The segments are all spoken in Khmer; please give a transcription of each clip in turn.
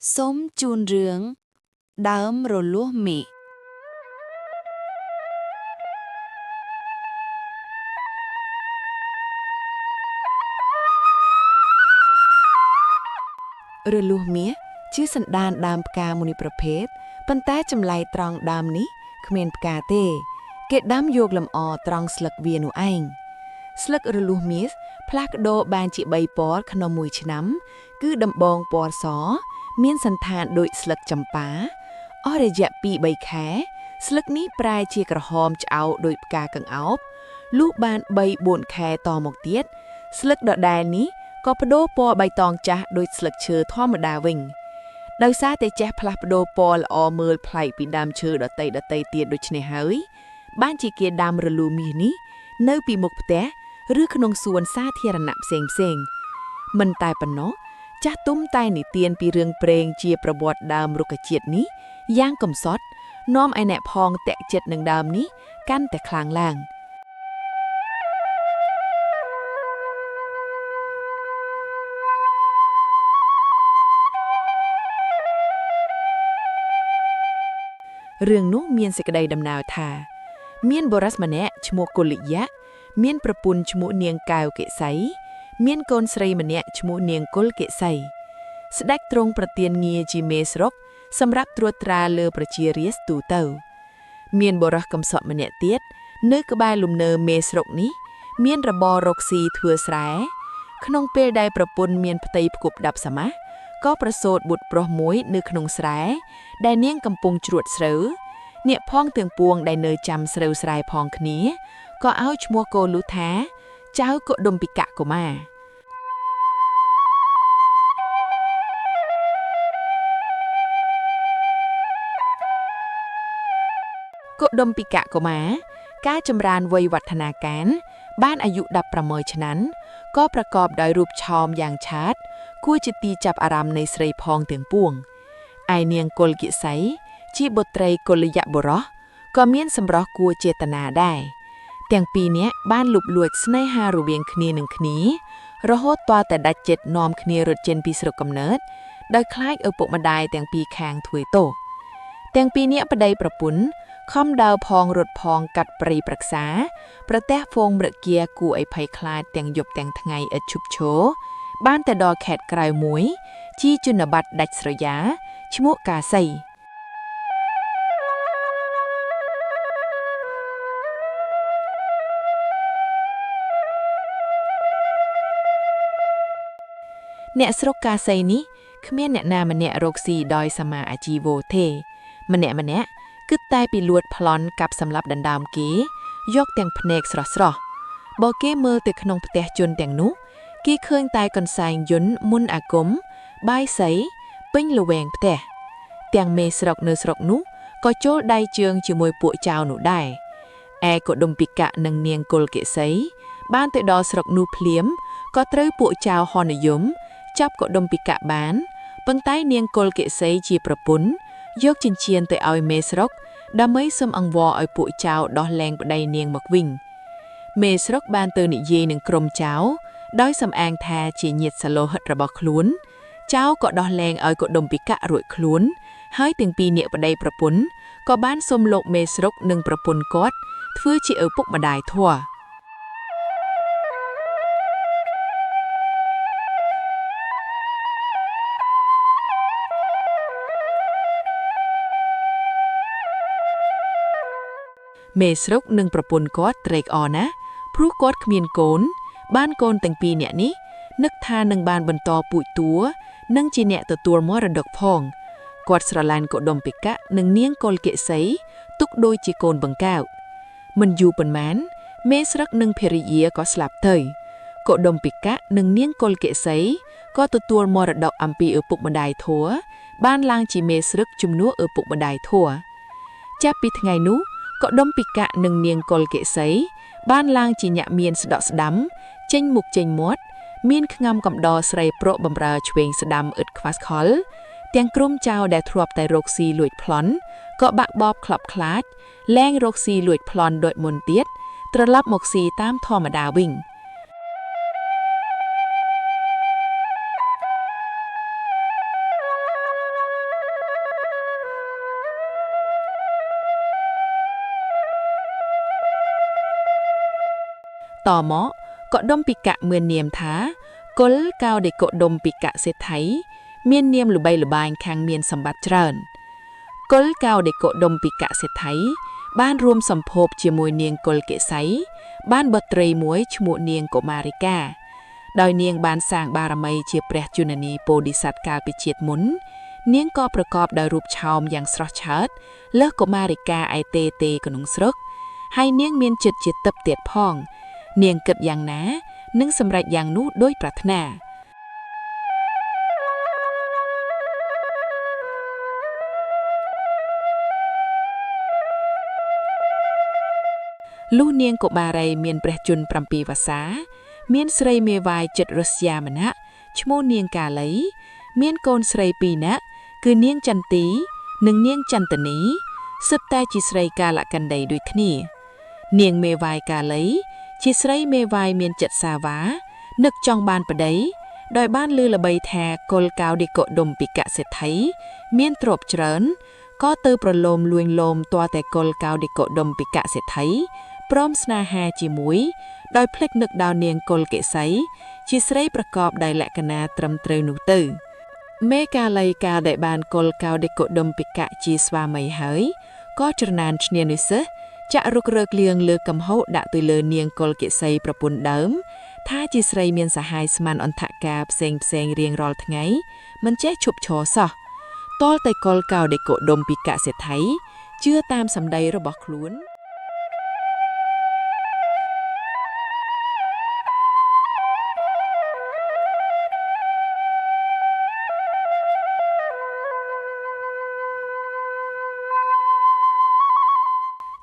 សូមជូនរឿងដើមរលួសមាស រលួសមាសជាសណ្ដានដើមផ្កាមួយប្រភេទប៉ុន្តែចម្លែកត្រង់ដើមនេះគ្មានផ្កាទេ គេដាំយកលម្អត្រង់ស្លឹកវានោះឯងស្លឹករលួសមាសផ្លាស់ប្ដូរបានជា3ពណ៌ក្នុងមួយឆ្នាំ គឺដំបងពណ៌ស មានសន្តានដូចស្លឹកចម្ប៉ាអស់រយៈ2-3ខែ ស្លឹកនេះប្រែជាក្រហមឆ្អៅដូចផ្កាក្ងោបលុះបាន3-4ខែតមកទៀតស្លឹកដដែលនេះក៏ប្ដូរពណ៌បៃតងចាស់ដូចស្លឹកឈើធម្មតាវិញដោយសារតែចេះផ្លាស់ប្ដូរពណ៌ល្អមើលប្លែកពីដើមឈើដទៃៗទៀតដូច្នេះហើយបានជាគេដាំរលូមាសនេះនៅពីមុខផ្ទះឬក្នុងសួនសាធារណៈផ្សេងៗមិនតែប៉ុណ្ណោះចាស់ទុំតែនិទានពីរឿងព្រេងជាប្រវត្តិដើមរុក្ខជាតិនេះយ៉ាងកំសត់នាំឲ្យអ្នកផងតាក់ចិត្តនឹងដើមនេះកាន់តែខ្លាំងឡើងរឿងនោះមានសេចក្តីដំណើរថា មានបុរសម្នាក់ឈ្មោះកុលិយៈមានប្រពន្ធឈ្មោះនាងកែវកេសីមានកូនស្រីម្នាក់ឈ្មោះនាងគុលកេសីស្ដេចទ្រង់ប្រទានងារជាមេស្រុកសម្រាប់ត្រួតត្រាលើប្រជារាស្ត្រទូទៅ មានបុរសកំសត់ម្នាក់ទៀតនៅក្បែរលំនៅមេស្រុកនេះ មានរបររកស៊ីធ្វើស្រែក្នុងពេលដែលប្រពន្ធមានផ្ទៃផ្គប់ដាប់សមាសក៏ប្រសូតបុត្រប្រុសមួយនៅក្នុងស្រែដែលនាងកំពុងជ្រួតស្រូវអ្នកផងទាំងពួងដែលនៅចាំស្រូវស្រែផងគ្នាក៏ឲ្យឈ្មោះកូនលុថាចៅកុដុម្ពិកកុមារកុដុម្ពិកកុមារការចម្រើនវ័យវឌ្ឍនាការបានអាយុ16ឆ្នាំក៏ប្រកបដោយរូបឆោមយ៉ាងឆាតគួរជាទីចាប់អារម្មណ៍នៃស្រីផងទាំងពួងឯនាងគុលគិសីជាបុត្រីកុលយៈបុរសក៏មានសម្រស់គួរចេតនាដែរទាំងពីរនាក់បានលុបលួចស្នេហារវាងគ្នានឹងគ្នារហូតទាល់តែដាច់ចិត្តនាំគ្នារត់ចេញពីស្រុកកំណើតដោយខ្លាចឪពុកម្ដាយទាំងពីរខាងធ្វើទោសទាំងពីរនាក់ប្តីប្រពន្ធខំដើរផងរត់ផងកាត់ព្រៃប្រឹក្សាប្រទះហ្វូងមរគាគួរឲ្យភ័យខ្លាចទាំងយប់ទាំងថ្ងៃឥតឈប់ឈរបានទៅដល់ខេត្តក្រៅមួយជាជនបទដាច់ស្រយាលឈ្មោះកាសីអ្នកស្រុកកាសីនេះគ្មានអ្នកណាម្នាក់រកស៊ីដោយសមាអាជីវោទេម្នាក់ៗគិតតែពីលួចប្លន់កាប់សម្លាប់ដណ្ដើមគេយកទាំងភ្នែកស្រស់ៗបើគេមើលទៅក្នុងផ្ទះជនទាំងនោះគេឃើញតែកន្សែងយន្តមុនអាគមបាយសីពេញល្វែងផ្ទះទាំងមេស្រុកនៅស្រុកនោះក៏ចូលដៃជើងជាមួយពួកចៅនោះដែរឯកុដុម្ពិកៈនិងនាងគុលកេសីបានទៅដល់ស្រុកនោះភ្លាមក៏ត្រូវពួកចៅហននិយមចាប់កុដុម្ពិកៈបានប៉ុន្តែនាងគុលកេសីជាប្រពន្ធយកចិញ្ចៀនទៅឲ្យមេស្រុកដើម្បីសុំអង្វរឲ្យពួកចៅដោះលែងប្តីនាងមកវិញមេស្រុកបានទៅនិយាយនឹងក្រុមចៅដោយសំអាងថាជាញាតិសលោហិតរបស់ខ្លួនចៅក៏ដោះលែងឲ្យកុដុម្ពិកៈរួចខ្លួនហើយទាំងពីរនាក់ប្តីប្រពន្ធក៏បានសុំលោកមេស្រុកនិងប្រពន្ធគាត់ធ្វើជាឪពុកម្ដាយធម៌មេស្រុកនិងប្រពន្ធគាត់ត្រេកអរណាស់ព្រោះគាត់គ្មានកូនបានកូនទាំងពីរនាក់នេះនឹកថានឹងបានបន្តពូជតួនិងជាអ្នកទទួលមរតកផងគាត់ស្រឡាញ់កុដុម្ពិកៈនិងនាងកុលកេសីទុកដូចជាកូនបង្កើតមិនយូរប៉ុន្មានមេស្រុកនិងភរិយាក៏ស្លាប់ទៅកុដុម្ពិកៈនិងនាងកុលកេសីក៏ទទួលមរតកអំពីឪពុកម្ដាយធัวបានឡើងជាមេស្រុកជំនួសឪពុកម្ដាយធัวចាប់ពីថ្ងៃនោះកុដុម្ពិកៈនិងនាងកុលកេសីបានឡើងជាអ្នកមានស្ដកស្ដាំចេញមុខចេញមាត់មានខ្ងំកំដរស្រីប្រក់បំរើឆ្វេងស្ដាំឥតខ្វះខលទាំងក្រុមចៅដែលធ្លាប់តែរកស៊ីលួចប្លន់ក៏បាក់បបក្លប់ខ្លាចលែងរកស៊ីលួចប្លន់ដូចមុនទៀតត្រឡប់មកស៊ីតាមធម្មតាវិញ តមកកុដុម្ពីកៈមាននាមថាកុលកោដិកុដុម្ពីកៈសេដ្ឋីមាននាមល្បីល្បាញខាងមានសម្បត្តិច្រើនកុលកោដិកុដុម្ពីកៈសេដ្ឋីបានរួមសម្ភពជាមួយនាងកុលកេសីបានបុត្រីមួយឈ្មោះនាងកុមារិកាដោយនាងបានសាងបារមីជាព្រះជននីពោធិសត្វកាលពីជាតិមុននាងក៏ប្រកបដោយរូបឆោមយ៉ាងស្រស់ឆើតលើសកុមារិកាឯទេទេក្នុងស្រុកហើយនាងមានចិត្តជាទឹកទៀតផងនាងគិតយ៉ាងណានឹងសម្រេចយ៉ាងនោះដោយប្រាថ្នាលុះនាងកុមារីមានព្រះជន្ម7វស្សាមានស្រីមេវាយចិត្តរស្យាម្នាក់ឈ្មោះនាងកាលីមានកូនស្រី2នាក់គឺនាងចន្ទីនិងនាងចន្ទនីសុទ្ធតែជាស្រីកាលកណ្ដីដូចគ្នានាងមេវាយកាលីជាស្រីមេវាយមានចិត្តសាវ៉ានឹកចង់បានប្តីដោយបានឮល្បីថាកុលកោដិកុដុម្ពីកសេដ្ឋីមានទ្រព្យច្រើនក៏ទៅប្រលោមលួងលោមទាល់តែកុលកោដិកុដុម្ពីកសេដ្ឋីព្រមស្នេហាជាមួយដោយភ្លេចនឹកដល់នាងកុលកេសីជាស្រីប្រកបដោយលក្ខណៈត្រឹមត្រូវនោះទៅមេកាលីកាលដែលបានកុលកោដិកុដុម្ពីកៈជាស្វាមីហើយក៏ច្រណែនឈ្នានីសិស្សចាក់រុករើកលៀងលើកំហុសដាក់ទៅលើនាងកុលកេសីប្រពន្ធដើមថាជាស្រីមានសហាយស្មានអន្តការផ្សេងផ្សេងរៀងរាល់ថ្ងៃមិនចេះឈប់ឈរសោះទាល់តែកុលកោដិកុដុម្ពីកសេដ្ឋីជឿតាមសម្ដីរបស់ខ្លួន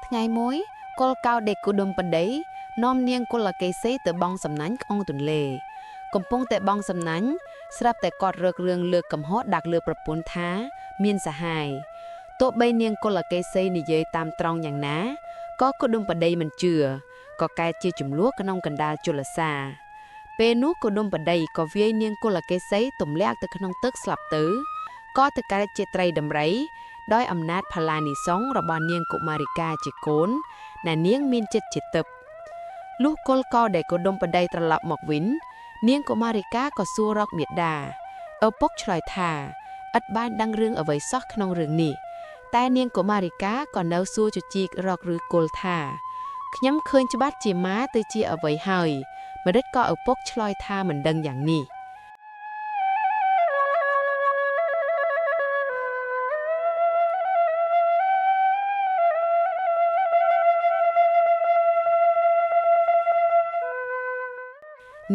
ថ្ងៃមួយកុលកោដេកុដុម្បដីនាំនាងកុលកេសីទៅបងសំណាញ់ក្នុងទន្លេកំពុងតែបងសំណាញ់ស្រាប់តែគាត់រើករឿងលើកកំហុសដាក់លើប្រពន្ធថាមានសហាយទោះបីនាងកុលកេសីនិយាយតាមត្រង់យ៉ាងណាក៏កុដុម្បដីមិនជឿក៏កែជាចំនួនក្នុងកណ្ដាលជលសាពេលនោះកុដុម្បដីក៏វាយនាងកុលកេសីទម្លាក់ទៅក្នុងទឹកស្លាប់ទៅក៏ទៅកើតជាត្រីដំរីដោយអំណាចផល្លានិសង្សរបស់នាងកុមារិកាជាកូនណានាងមានចិត្តជាទឹកលុះកុលកោដែលកុដុម្បដីត្រឡប់មកវិញនាងកុមារិកាក៏សួររកមាតាឪពុកឆ្លើយថាឥតបានដឹងរឿងអ្វីសោះក្នុងរឿងនេះតែនាងកុមារិកាក៏នៅសួរជជីករកឬកុលថាខ្ញុំឃើញច្បាស់ជាម៉ាទៅជាអ្វីហើយម្ដេចក៏ឪពុកឆ្លើយថាមិនដឹងយ៉ាងនេះ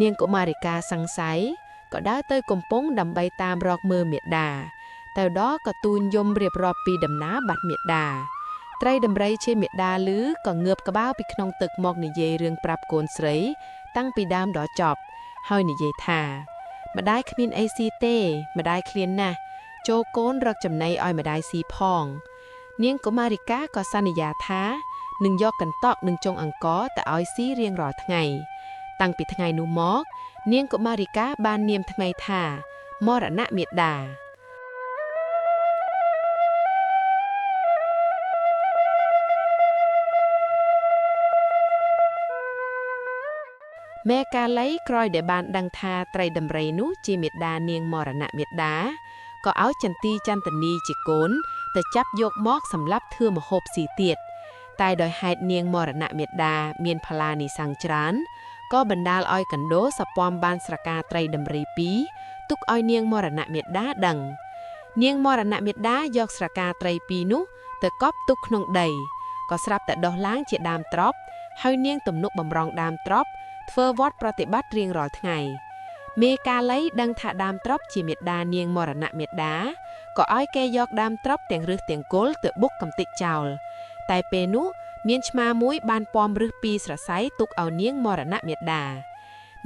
នាងកុមារិកាសង្ស័យក៏ដើរទៅកំពង់ដើម្បីតាមរកមើលមាតាទៅដល់ក៏ទូនយំរៀបរាប់ពីដំណើរបាត់មាតាត្រីដំរីជាមាតាលឺក៏ងើបក្បាលពីក្នុងទឹកមកនិយាយរឿងប្រាប់កូនស្រីតាំងពីដើមដល់ចប់ហើយនិយាយថាម្ដាយគ្មានអីស៊ីទេម្ដាយឃ្លានណាស់ចូលកូនរកចំណីឲ្យម្ដាយស៊ីផងនាងកុមារិកាក៏សន្យាថានឹងយកកន្តក់និងចុងអង្ករទៅឲ្យស៊ីរៀងរាល់ថ្ងៃតាំងពីថ្ងៃនោះមកនាងកុមារិកាបាននាមថ្មីថាមរណៈមាតាមេកាលីក្រោយដែលបានដឹងថាត្រីដំរីនោះជាមាតានាងមរណៈមាតាក៏ឲ្យចន្ទីចន្ទនីជាកូនទៅចាប់យកមកសម្លាប់ធ្វើម្ហូបស៊ីទៀតតែដោយហេតុនាងមរណៈមាតាមានផល្លានិសង្សច្រើនក៏បណ្ដាលឲ្យកណ្ដូសពំបានស្រកាត្រីដំរីពីរទុកឲ្យនាងមរណៈមាតាដឹងនាងមរណៈមាតាយកស្រកាត្រីពីរនោះទៅកប់ទុកក្នុងដីក៏ស្រាប់តែដុះឡើងជាដើមត្រប់ហើយនាងទំនុកបំរុងដើមត្រប់ធ្វើវត្តប្រតិបត្តិរៀងរាល់ថ្ងៃមេកាលីដឹងថាដើមត្រប់ជាមាតានាងមរណៈមាតាក៏ឲ្យគេយកដើមត្រប់ទាំងរឹសទាំងគល់ទៅបុកកំទេចចោលតែពេលនោះមានឆ្មាមួយបានពំរឹសពីរសរសៃទុកឲ្យនាងមរណៈមាតា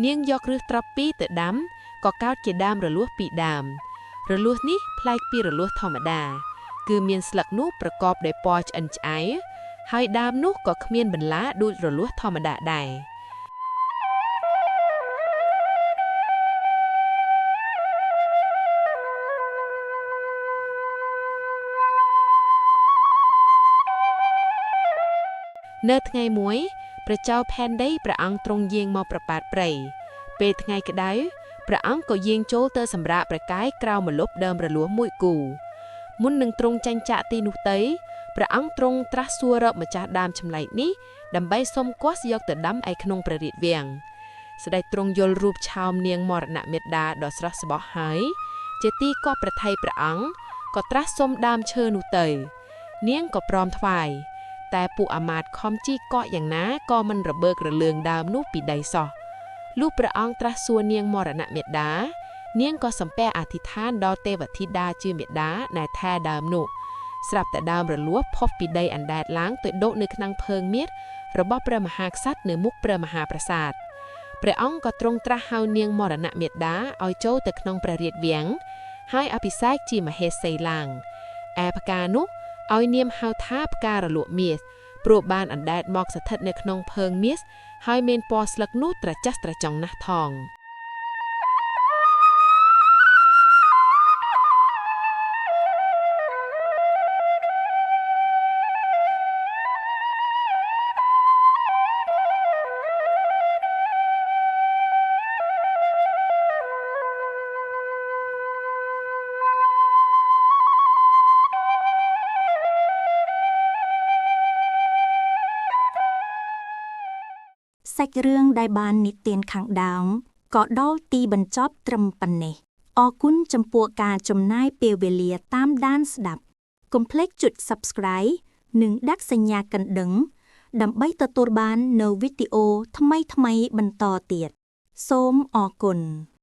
នាងយករឹសត្រប់ពីរទៅដាំក៏កោតជាដើមរលួសពីរដើមរលួសនេះប្លែកពីរលួសធម្មតាគឺមានស្លឹកនោះប្រកបដោយពណ៌ឆ្អិនឆ្អែហើយដើមនោះក៏គ្មានបន្លាដូចរលួសធម្មតាដែរ នៅថ្ងៃមួយព្រះចៅផែនដីព្រះអង្គទ្រង់យាងមកប្រប៉ាតព្រៃពេលថ្ងៃក្តៅព្រះអង្គក៏យាងចូលទៅសម្រាកព្រះកាយក្រោមម្លប់ដើមរលួសមួយគូមុននឹងទ្រង់ចាញ់ចាក់ទីនោះទៅព្រះអង្គទ្រង់ត្រាស់សួររកម្ចាស់ដើមចម្លែកនេះដើម្បីសុំគាស់យកទៅដាំឯក្នុងព្រះរាជវាំងស្ដេចទ្រង់យល់រូបឆោមនាងមរណមេដាដ៏ស្រស់ស្បោះហើយជាទីគាប់ព្រះថ័យព្រះអង្គក៏ត្រាស់សុំដើមឈើនោះទៅ នាងក៏ព្រមថ្វាយតែពួកអាមាត្យខំជីកកយ៉ាងណាក៏មិនរបើករលឿងដើមនោះពីដីសោះលុះព្រះអង្គត្រាស់សួរនាងមរណមេដានាងក៏សំពះអធិដ្ឋានដល់ទេវធីតាជាមេដាដែលថែដើមនោះស្រាប់តែដើមរលួសផុសពីដីអណ្ដែតឡើងទៅដកនៅក្នុងភើងមាសរបស់ព្រះមហាក្សត្រនៅមុខព្រះមហាប្រាសាទព្រះអង្គក៏ទ្រង់ត្រាស់ហៅនាងមរណមេដាឲ្យចូលទៅក្នុងព្រះរាជវាំងហើយអភិសេកជាមហេសីឡើងឯផ្កានោះឲ្យនាមហៅថាផ្ការលក់មាសព្រោះបានអណ្ដែតមកស្ថិតនៅក្នុងភើងមាសហើយមានពណ៌ស្លឹកនោះត្រចះត្រចង់ណាស់ថង សាច់រឿងដែលបាននិទានខាងដើមក៏ដល់ទីបញ្ចប់ត្រឹមប៉ុណ្ណេះអរគុណចំពោះការចំណាយពេលវេលាតាមដានស្ដាប់កុំភ្លេចចុច Subscribe និងដាក់សញ្ញាកណ្ដឹង ដើម្បីទទួលបាននូវវីដេអូថ្មីៗបន្តទៀតសូមអរគុណ។